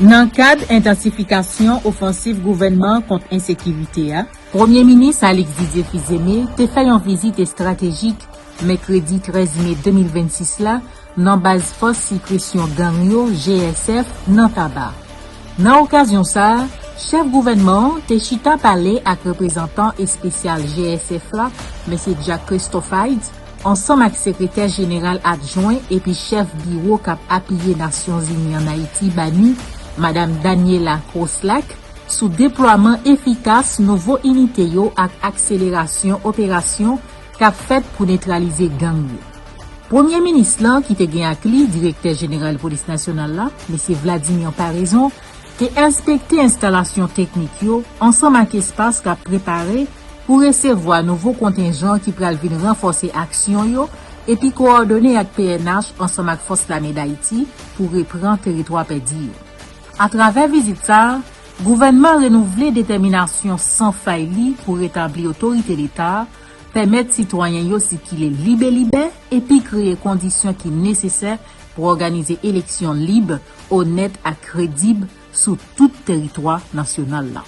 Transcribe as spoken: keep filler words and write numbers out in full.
Nan kad entansifikasyon ofansiv gouvènman an kont ensekirite a, Premye Minis Alix Didier Fils-Aimé te fè yon vizit estratejik mèkredi trèz me de mil vennsis la nan baz Fòs Sipresyon Gang yo, G S F, nan Taba. Nan okazyon sa a, chèf gouvènman an te chita pale ak reprezantan espesyal G S F la, mesye Jack Christophides, ansanm ak sekretè jeneral adjwen epi chèf biwo k ap apiye Nasyonzini ann Ayiti, BANUH, madam Daniela Crosslac, sou deplwaman efikas nouvo inite yo ak akselerasyon operasyon k ap fèt pou netralize gang yo. Premye minis lan, ki te gen ak li direktè jeneral polis nasyonal la, mesye Vladimir Paraison, te enspekte enstalasyon teknik yo ansanm ak espas k ap prepare pou resevwa nouvo kontenjan ki pral vin ranfòse aksyon yo epi kowòdone ak P N H ansanm ak Fòs Lame Dayiti pou repran teritwa pèdi yo. Atravè vizit sa a, gouvènman an renouvle detèminasyon san fay li pou retabli otorite Leta a, pèmèt sitwayen yo sikile libelibè epi kreye kondisyon ki nesesè pou òganize eleksyon lib, onèt ak kredib sou tout teritwa nasyonal la.